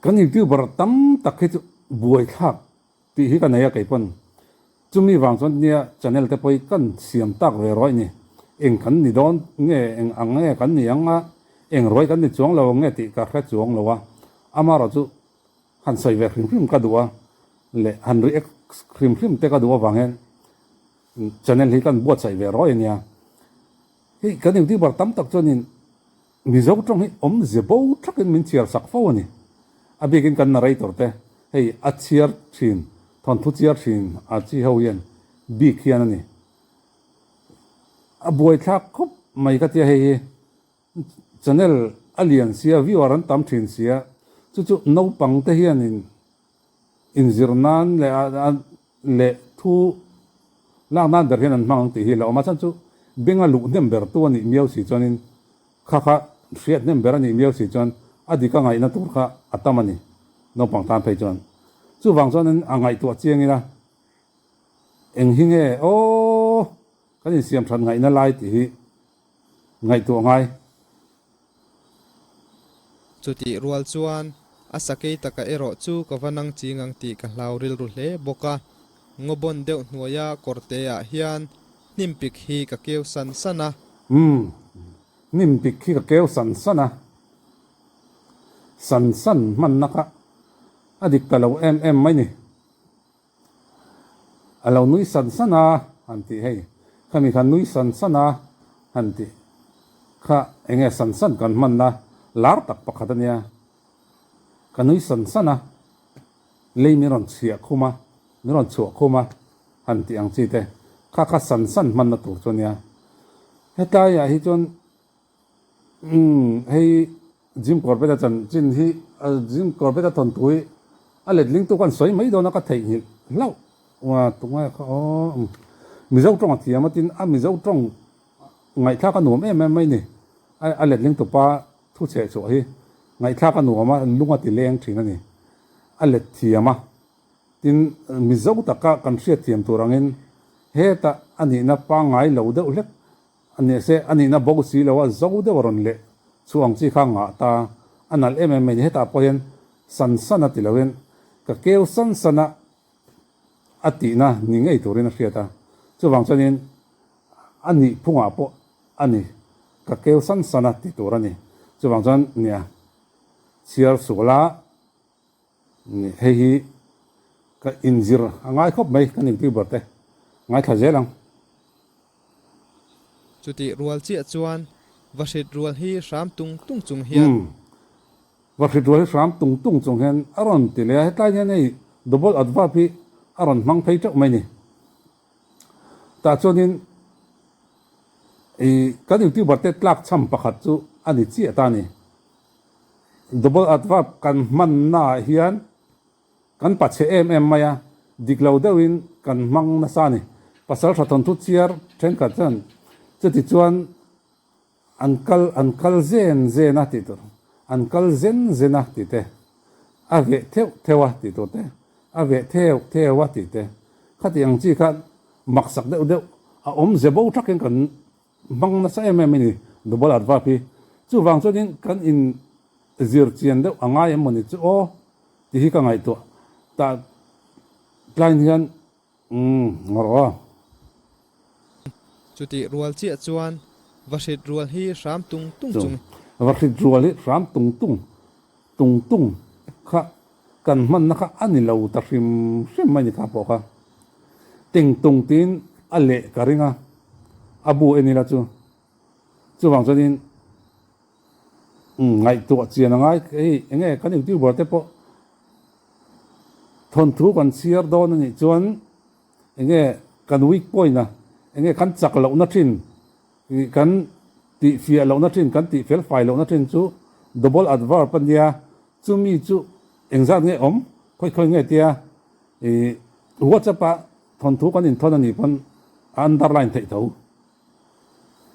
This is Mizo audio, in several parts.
Kan youtuber tam tak hi chu buaithlak tih hi ka nei a keipawn. Chumi vang chuan nia channel te pawh hi kan siam tak ve rawih ni. Eng kan ni dawn nge eng ang nge kan ni ang a, eng ruai kan ni chuang lo nge tih ka hre chuang lo a. Amaherawh chu han sawi ve hrim hrim ka duh a leh han react hrim hrim te ka duh avang hian channel hi kan buatsaih ve rawih a nia. Hei kan youtuber tam tak chuanin Mizo tawng hi awmzia bo thakin min chhiar sak fo a ni. A bikin kan narrator te hei a chhiar thin, thawnthu chhiar thin a chi ho hian bik hian a ni. A buaithlak khawp mai ka tia hei hi channel a lian sia, viewer an tam thin sia, chu chu naupang te hianin inzir nan leh a leh thu lak nan ber hian an hmang ang tih hi la awm a, chhan chu benga luh hnem ber tu a nih miau si chuanin kha kha hriat hnem ber a nih miau si chuan a dik a ngaihna tur kha a tam a ni naupang tan phei chuan. Chuvang chuanin a ngaihtuah chiang ila eng hi nge aw kan insiam that ngaihna lai tih hi ngaihtuah ngai. Chutih rual chuan a sakei taka erawh chu ka va nang ching ang tih ka hlau rilru hle bawk a. Ngawbawn deuh hnuaia kawrte ah hian hnim pik hi ka keu san san a. Umm, hnim pik hi ka keu san san a. San san hmanna kha a dik ta lo em em mai ni. A lo nui san san a han tih hei, khami kha nui san san a han tih kha eng nge san san kan hmanna lar tak pakhat a nia. Ka nui san san a, lei min rawn chhiah khum a, min rawn chhuah khum a han tih ang chi te kha kha san san hmanna tur chu a nia. Hetlaiah hi chuan Umm hei Jim Corbett a chanchin hi Jim Corbett a thawnthu hi a letling tu khan sawi mai dawn a ka theihnghilh hlauh ua tunge kha aw umm Mizo tawng a thiam a tin a Mizo tawng ngaihthlak a nuam em em mai ni a letling tupa thu chheh chhuah hi ngaihthlak a nuam a lung a ti leng thin a ni a let thiam a tin Mizo taka kan hriat thiam tur angin heta a nihna pangngai lo deuh hlek A nih se, a nihna bo si lo a, zo deuh a rawn leh chu ang chi kha ngah ta. A nalh em em mai ni. Hetah pawh hian san san a ti loin ka keu san san a a tihna ni ngei turin a hriat a. Chuvang chuanin a nih phungah pawh a ni, ka keu san san a ti tur a ni. Chuvang chuan nia chhiar sual a. Hei hi ka inzir a ngai khawp mai kan youtuber te ngaithla zel ang. Chutih rual chiah chuan va hrit rual hi hram tung tung chung hian. Umm va hrit rual hi hram tung tung chung hian a rawn ti leh a, hetlai hian hei double adverb hi a rawn hmang phei teuh mai ni. Tah chuanin ih kan youtuber te tlak chham pakhat chu a ni chiah ta a ni. Double adverb kan hmannaah hian kan pachhe em em mai a, dik lo deuhin kan hmang nasa a ni. Pasal tha thawnthu chiar thenkhat chuan chuti chuan an kal an kal zen zen a tih tur, an kal zen zen a tih te, a veh theuh theuh a tih tur te, a veh theuh theuh a tih te, khati ang chi kha maksak deuh deuh a awmze bo thakin kan Hmang nasa em em a ni double adverb hi. Chuvang chuanin kan in zir chian deuh a ngai em mawni chu aw tih hi ka ngaihtuah tah tlaiin hian umm ngawrh aw. Chutih rual chiah chuan va hrit rual hi hram tung tung chung. Va hrit rual hi hram tung tung tung tung kha kan hmanna kha a ni lo ta hrim hrim mai ni kha pawh kha teng tung tiin a leh ka ring a, a bu en ila chu chuvang chuanin ngaihtuah chian a ngai hei eng nge kan youtuber te pawh thawnthu kan chhiar dawn a nih chuan eng nge kan weak point a eng nge kan chak lohna thin kan tih fiah lohna thin kan tih fel fai lohna thin chu double adverb a nia. Chumi chu engzat nge awm khawi khawi nge tia i WhatsApp ah thawnthu kan inthawn a nih pawn a underline theih tho.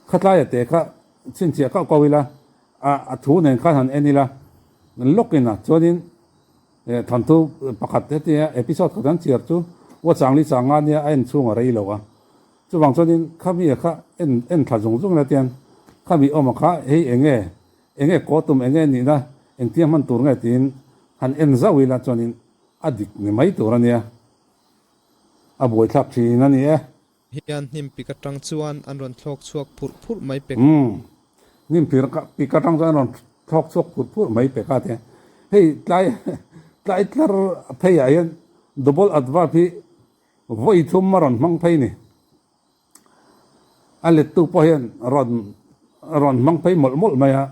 Khatlaia te kha chhinchhiah kauh kauh ila a a thu nen khan han en ila lawk in a chuanin thawnthu pakhat hetia episode khat an chhiar chu Whatchangli changa nia a en chhung a rei lo a. Chuvang chuanin khami kha en en thla zung zung ila tian khami awm a kha hei eng nge Enge kaw tum enge nihna engtia hman tur nge tiin han en zauh ila chuanin a dik ni mai tur a nia. A buaithlak thin a ni e. Hian hnim pik atang chuan an rawn thlawk chhuak phurh phurh mai pek. Umm. Hnim pik atang chuan an rawn thlawk chhuak phurh phurh mai pek a tia. Hei tlai tlai tlar pheiah hian double adverb hi vawi thum a rawn hmang phei ni. A lettu pawh hian rawn rawn hmang phei mawlh mawlh mai a.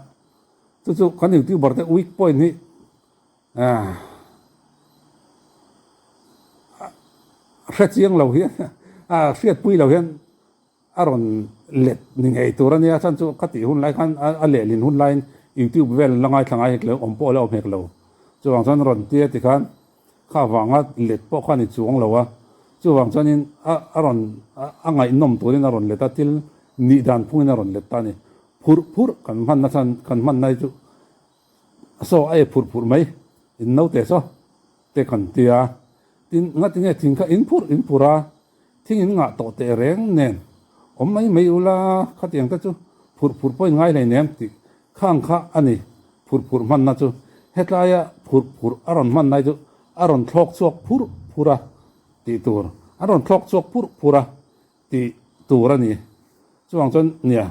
Chu chu kan youtuber te weak point hi Hre chiang lo hian a hriatpui lo hian a rawn let ni ngei tur a nia chhan chu ka tih hun lai khan a lehlin hun laiin youtube vel la ngaithla ngai hek lo awm pawh la awm hek lo chuvang chuan rawn tia tikhan kha vanga let pawh kha a ni chuang lo a chuvang chuanin a a rawn a ngaihnawm turin a rawn let a thil nih dan phungin a rawn let ta a ni phurh phurh kan hmanna chhan kan hmanna hi chu Saw a e phurh phurh mai, in naute saw te kan ti a, tin ngati nge thing kha in phurh in phurh a, thing in ngah tawh teh reng nen awm mai mai ula khatiang te chu phurh phurh pawh in ngai hlei nem tih khang kha a ni phurh phurh hmanna chu hetlaia phurh phurh a rawn hman lai chu a rawn thlawk chhuak phurh phurh a tih tur an rawn thlawk chhuak phurh phurh a tih tur a ni chuvang chuan nia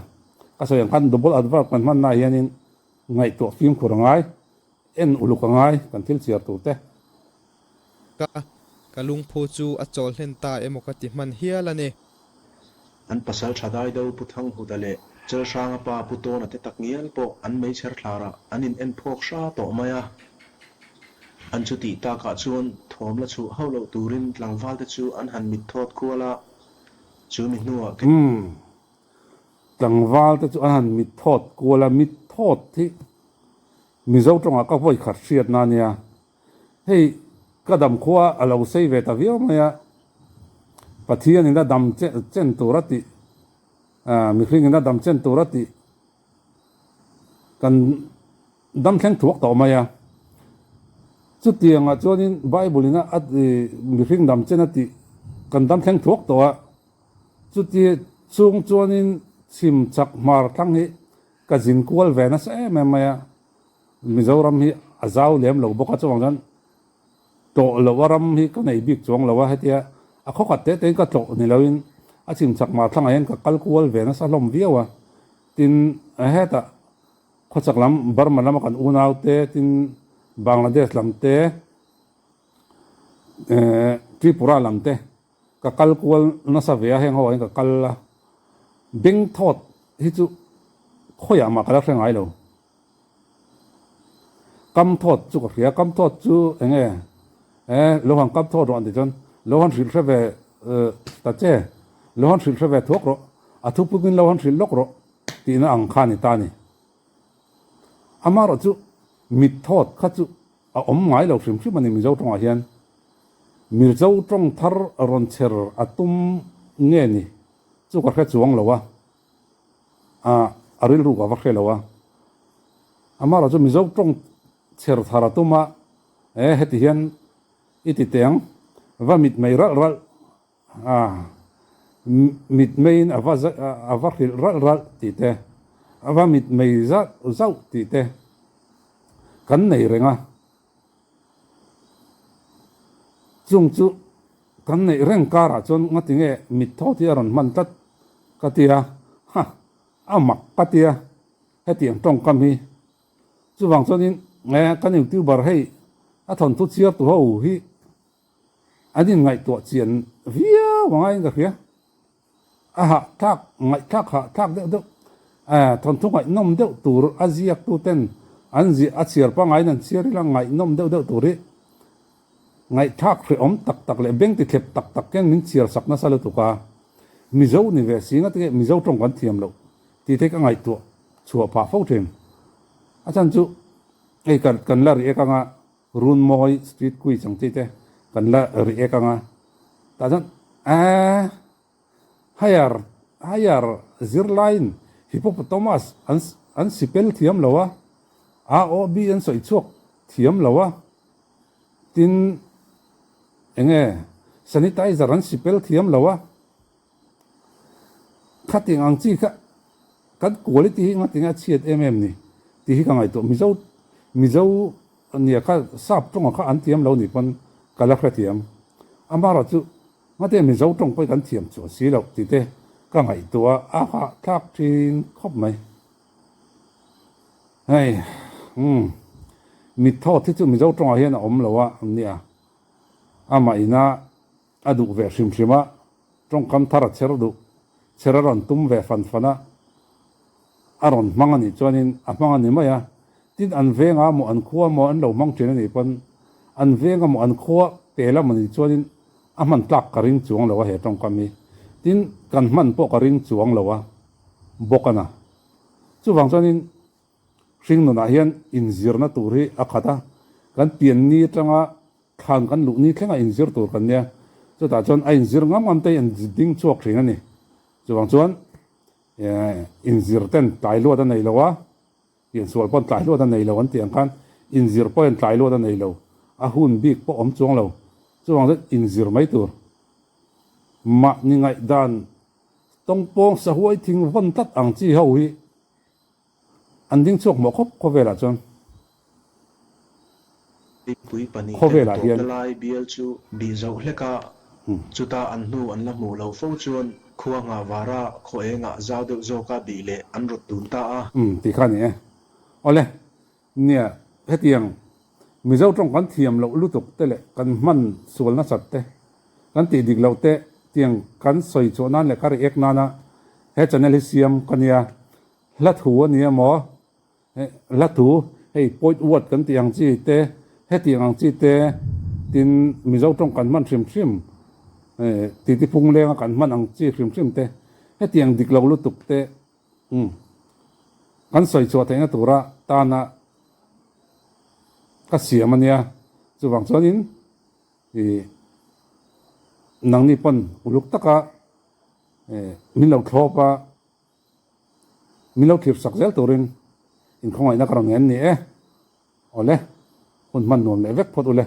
ka sawi ang khan double adverb kan hmanna ah hianin Ngaihtuah fimkhur a ngai, en uluk a ngai kan thil chhiar tur te. Ka ka lungphu chu a chawl hlen ta emaw ka ti hman hial a ni. An pasal tha dai do Pu Thanghuta leh Chelhranga pa Pu Tawna te tak ngial pawh an meichher thlarah an in en phawk hra tawh mai a. An chutih takah chuan thawm la chhuh hauh loh turin tlangvalte chu an han mit thawt kual a, chu mi hnuah ke. Umm. Tlangval te chu an han mit thawt kual a, mit thawt hi Mizo tawngah ka vawi khat hriatna a nia. Hei ka dam khua a lo sei ve ta viau mai a, Pathianin a dam chen tur a tih, mihringin a dam chen tur a tih kan dam thleng thuak tawh mai a. Chutiangah chuanin Bible-in a mihring dam chen a tih kan dam thleng thuak tawh a. Chuti chung chuanin chhim chak hmar thlang hi ka zin kual ve nasa em em mai a, Mizoram hi a zau lem lo bawk a, chuvang chuan tlawh loh a ram hi ka nei bik chuang lo a, hetia a khawkhat te tein ka tlawh ni loin a chhim chak hmar thlangah hian ka kal kual ve nasa hlawm viau a, tin hetah khawchak lam Burma lama kan unau te, tin Bangladesh lam te, Tripura lam te. Ka kal kual nasa ve a, heng ho ah hian ka kal a, beng thawt hi chu khawiah mah ka la hre ngai lo. Kam thawt chu ka hria, kam thawt chu eng nge e lo han kam thawt rawh an tih chuan lo han hrilh hre ve ta che, lo han hrilh hre ve thuak rawh, a thupui lo han hrilh lawk rawh tihna ang kha a ni ta a ni. Amaherawh chu mit thawt kha chu A awm ngai lo hrim hrim a ni Mizo tawngah hian. Mizo tawng thar rawn chher a tum nge ni chu ka hre chuang lo a, a rilru ka va hre lo a. Amaherawh chu Mizo tawng chher thar a tum a, e heti hian i ti teng va mit mei ralh ralh A mitmeiin a va a va hrilh ralh ralh tih te, a va mitmei zauh zauh tih te kan nei reng a. Chung chu kan neih reng karah chuan ngati nge mit thawt hi a rawn hman tlat ka ti a, ha a mak ka ti a, hetiang tawngkam hi. Chuvang chuanin kan youtuber hei a thawnthu chhiar tu ho hi An inngaihtuah chian viau a ngaiin ka hria. A hahthlak, ngaihthlak hahthlak deuh deuh, thawnthu ngaihnawm deuh tur a ziaktu ten an ziah a chhiar pangaiin an chhiar ila ngaihnawm deuh deuh tur hi ngaihthlak hrehawm tak tak leh beng ti thlep tak tak hian min chhiar sak nasa lutuk a. Mizo ni ve si nga tinge Mizo tawng kan thiam loh tih te ka ngaihtuah chhuah phah fo thin. A chhan chu hei kan la ri ek anga Runmawi street quiz ang chi te kan la react ang a, tah chuan eeh higher higher zirlaiin hippopotamus an an sipel thiam lo a, a aw b an sawi chhuak thiam lo a, tin eng nge sanitizer an sipel thiam lo a, Khatiang ang chi kha kan quality hi ngatinge a chhiat em em ni tih hi ka ngaihtuah. Mizo Mizo nia kha sap tawnga kha an thiam lo nih pawn ka la hrethiam. Amaherawh chu ngate Mizo tawng pawh hi kan thiam chuan si loh tih te ka ngaihtuah a, a hahthlak thin khawp mai. Hei umm mitthawt hi chu Mizo tawngah hian a awm lo a nia, amah ina a duh ve hrim hrim a, tawngkam thar a chher duh, chher a rawn tum ve fan fan a, a rawn hmang a nih chuanin a hmang a ni mai a, tin an venga maw an khua maw an lo hmang thin a nih pawn an venga maw an khua pe lam a nih chuanin a hman tlak ka ring chuang lo a he tawngkam hi, tin kan hman pawh ka ring chuang lo a bawk a na. Chuvang chuanin Hringnunah hian inzirna tur hi a khat a, kan pianni atanga thlan kan luh ni thlenga inzir tur kan nia, chutah chuan a inzir ngam ngam te hi an ding chhuak thin a ni. Chuvang chuan inzir ten tlai luat a nei lo a, piansual pawn tlai luat a nei lo an tih ang khan inzir pawh hian tlai luat a nei lo, a hun bik pawh awm chuang lo. Chuvang chuan inzir mai tur mahni ngaihdan tawngpawng sahuai thing vawn tlat ang chi ho hi An ding chhuak mawh khawp khawvelah chuan. Mipui pahnih ten Khawvelah hian. tawpna lai bial chu bih zoh hlek a, chuta an hnu an la hmuh lo fo chuan khua nghah vara khaw engah zau deuh zawka bih leh an rawt dun ta a. Umm tih kha a ni e. Awle, nia hetiang Mizo tawng kan thiam loh lutuk te leh kan hman sual nasat te, kan tih dik loh te tiang kan sawi chhuah nan leh ka react nana he channel hi siam ka nia. Hla thu a ni emaw, hla thu hei point word kan tih ang chi te, hetiang ang chi te tin Mizo tawng kan hman hrim hrim titi phung lenga kan hman ang chi hrim hrim te, hetiang dik lo lutuk te kan sawi chhuah theihna tura tana ka siam a nia. Chuvang chuanin ih nangni pawn uluk taka min lo thlawp a. Min lo thlir sak zel turin inkhawngaihna ka rawn ngen ni e. Awle, hun hman nuam leh vek phawt ule.